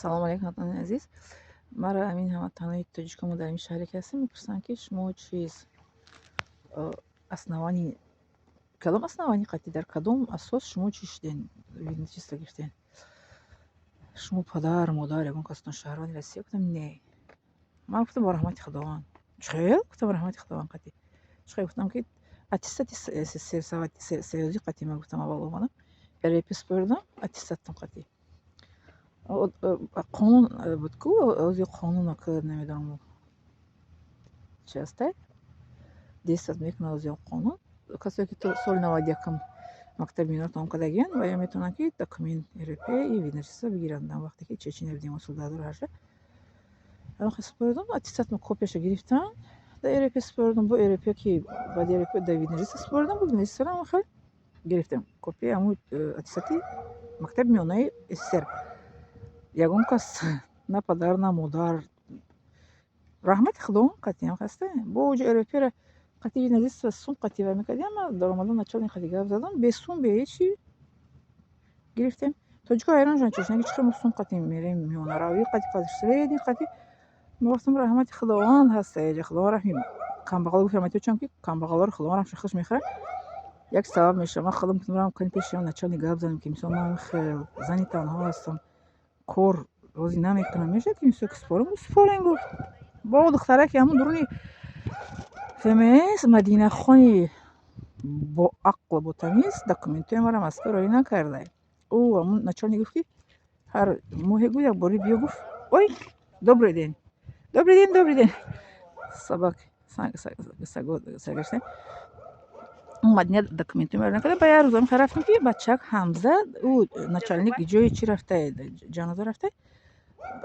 Салому алейкум, ватанони азиз. Маро ҳамин ҳамватанои тоҷикомо дар ин шаҳре ки ҳастем, мепурсанд, ки шумо чиз основание, кадом основание қатъӣ, дар кадом асос шумо чӣ шуден, вид на жительство гирифтен? Шумо падар, модар, ягон касатон шаҳрванди Россия? Гуфтам: не. Ман гуфтам: бо раҳмати Худованд. Чхел? Гуфтам: раҳмати Худованд қатъӣ. Чхел? Гуфтам, ки аттестати союзӣ қатъӣ. Ман гуфтам, аввал омадам, РВП супоридам, аттестатам қатъӣ. Қонун буд ку, ози қонуна ки намедонам чи ҳастай, действовать мекунад ози қонун. Касое ки то соли 91-м мактаби миёна тамом кардагиянд, ва ё метавонанд, ки документ РВП и вид на жительство бигиранд. Дар вақте ки Чечения будем, соли 2018 супоридам, аттестатмо копияшо гирифтам, дар РВП супоридам, бо РВП ки баъди РВП дар вид на жительство супоридам, бо вид на жительство хел гирифтем, копияи ҳамун аттестати мактаби миёнаи СССР. Ягон кас, на падар, на модар, раҳмати Худованд қатъиам хаста. Бо уҷо РВП-ра қатъи вид на жительство сум қатъи вай мекардем. Ман даромадам, начальник қати гап задам, бе сум, бе ҳечи гирифтем. Тоҷико ҳайрон шуданд, чеченаки чӣ хел мо сум қатъи мерем, миёнаравӣ қатъи, средний қатъи. Мо гуфтам: раҳмати Худованд ҳаста эҷа, Худованд раҳми камбағало. Гуфт раҳмати очам, ки камбағалоро Худованд раҳмашо хуш мехӯрад, як сабаб мешавад. Ман худам гуфтам, рам кани пеши начальник гап занем, ки мисол ман хел зани танҳо ҳастам, кор розӣ намекунам, мешавад, ки мисол ки супорем? Супорем, гуфт. Бо духтараки ҳамун дуруни ФМС, Мадинахони бо ақлу бо тамиз, документҳои маро Москва роӣ накарда. Ӯ ҳамун начальник гуфт, ки ҳар моҳе гуфт, як бори биё, гуфт. Ой, добрый день, добрый день, добрый день, собак сагаштем. Мадина документҳои маро накарда. Ба як рӯз ам рафтем, ки бачак Ҳамза, ӯ начальник ҷои чӣ рафта, ҷаноза рафта,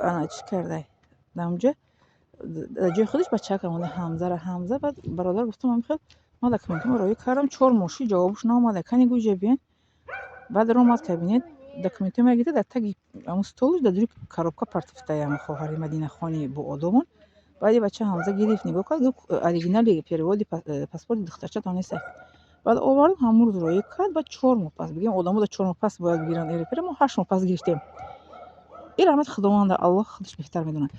ана чӣ карда, дар онҷо дар ҷои худаш бачаак омада, Ҳамзара, Ҳамза. Баъд бародар гуфтам: хел ман документҳоро роӣ кардам, 4 моҳ шид, ҷавобаш наомада, кани гӯ биён. Баъд омад кабинет, документҳои маро гирифта, дар таги ҳамун столаш, дар дури коробка партофтая ҳамун хоҳари Мадинахони боодобон. Баъд бача Ҳамза гирифт, нигоҳ кард, гуфт: оригинали переводи паспорти духтарчатон нест. Баъд овардам, ҳамун рӯз роӣ кард. Баъд 4 моҳ пас, бигем, одамо дар 4 моҳ пас бояд бигиранд РВП-ро, мо 8 моҳ пас гирифтем. Ин раҳмати Худованда, Аллоҳ худаш беҳтар медонад.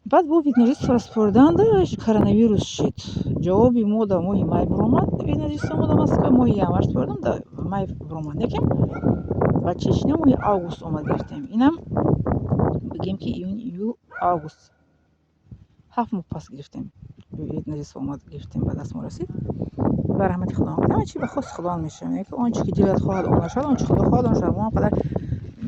Баъд бо вид на жительство супориданд, коронавирус шид. Ҷавоби мо дар моҳи май биромад. Вид на жительство мо дар Москва моҳи январ супоридам, дар май биромад, лекин ба Чечня моҳи август омад, гирифтем. Инам бигем, ки июн, июл, август, 7 моҳ пас гирифтем. Вид на жительство омад, гирифтем, ба даст мо расид ба раҳмати Худованд. Ҳама чи ба хости Худованд мешавад, он чи ки дилат хоҳад, он нашавад, он чи Худо хоҳад, он шавад. Мо ҳам қадар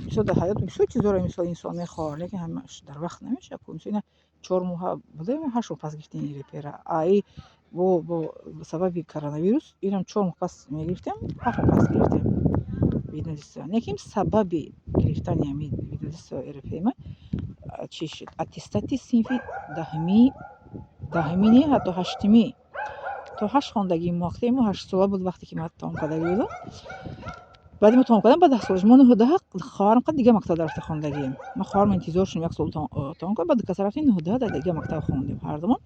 мисол дар ҳаёт бисёр чизҳоро мисол инсон мехоҳад, лекин ҳамааш дар вақт намешавад. Мисол ина 4 моҳа будаем, 8 моҳ пас гирифтем РВП-ра. Аи бо сабаби коронавирус инам 4 моҳ пас мегирифтем, 7 моҳ пас гирифтем вид на жительство. Лекин сабаби гирифтани ҳамин вид на жительство, РВП ма чӣ шуд? Аттестати синфи даҳумӣ, даҳумӣ не, ҳатто ҳаштумӣ, то ҳашт хондагии мактаби мо 8-сола буд, вақте ки ман тамом кардагӣ будам. Баъди мо тамом кардам, ба 10 сола мо нуҳудаҳ, хоҳарам қад дига мактаб рафта хондагием. Ман хоҳарам интизор шудем, як сол тамом кард, баъд каса рафтем, нуҳудаҳ дар дига мактаб хондем ҳардумон.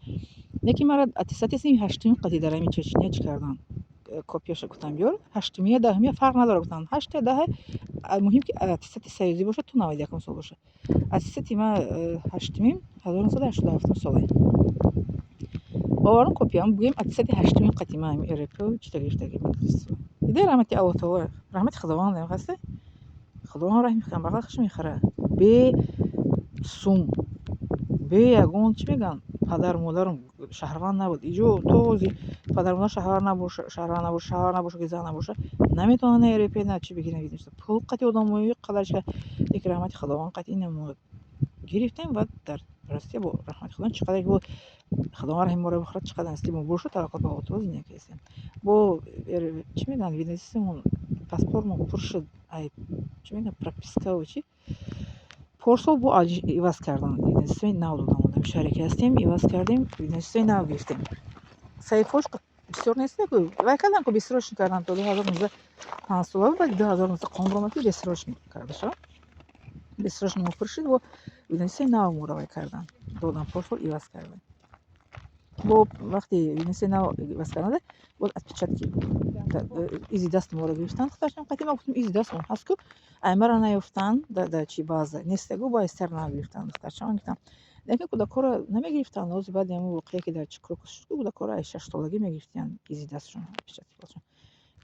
Лекин маро аттестати синфи ҳаштумӣ қати дар ҳамин Чечня чӣ карданд, копияша гуфтам биёр. Ҳаштумия, даҳумия фарқ надорад, гуфтанд, ҳашта, даҳа, муҳим ки аттестати союзӣ бошад, то 91-ум сол бошад. Аттестати ман ҳаштумим 1987-ум соле овардам копиям. Гӯем, аттестати ҳаштумим қати ман ҳамин РВП чита гирифтагӣ. Дида, раҳмати Аллоҳ таоло, раҳмати Худованд хаста. Худованд раҳми камбағал хуш мехӯрад. Бе сум, бе ягон чӣ мегӯянд, падару модарам шаҳрванд набуд. Иҷо то ози падару модар шаҳрванд набоша, шаҳрванд набоша, шаҳрванд набоша, ки зан набоша, наметавонад на РВП, на чӣ бигиранд. Пул қати одамои қадар чӣ, лекин раҳмати Худованд қати ина мо гирифтем ва дар Россия бо раҳмати Худованд, чӣ қадар бо Худованд раҳми моро бихӯрад, чӣ қадар насиби мо бошад, таваккул ба Аллоҳ таоло зиндагӣ кардем. Бо чӣ мегӯянд, вид на жительство мон, паспортмон пур шуд, ай чӣ мегӯянд, пропискаву чӣ, порсол бо иваз кардан, вид на жительство и нав додам. Дар шаҳре ки ҳастем, иваз кардем, вид на жительство и нав гирифтем. Саҳифаҳош бисёр нест, вай кардан ку, бессрочный кардан то 2019, 5 сола. Баъди 2019 қонун баромад, ки бессрочный карда шавад. Бессрочный мо пур шуд, бо вид на жительство и нав моро вай кардан, додан, порсол иваз кардем. Бо вақти винесе нав иваз карданда, боз отпечатки изи дасти моро гирифтанд. Духтарчам қати ма гуфтам, изи дастмон ҳаст ку, ай мара наёфтанд, да чи база нестагу, ба сар нав гирифтанд. Духтарчам гуфтам, лекин кӯдакҳоро намегирифтанд. Ҳозир, баъди ҳамон воқеа, ки дар чи Крокус шуд, кӯдакҳоро ай 6-солагӣ мегирифтиянд, изи дастшон, отпечатки пальцшон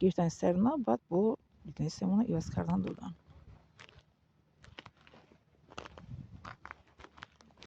гирифтанд, сар нав, баъд бо лицензиямона иваз кардан доданд.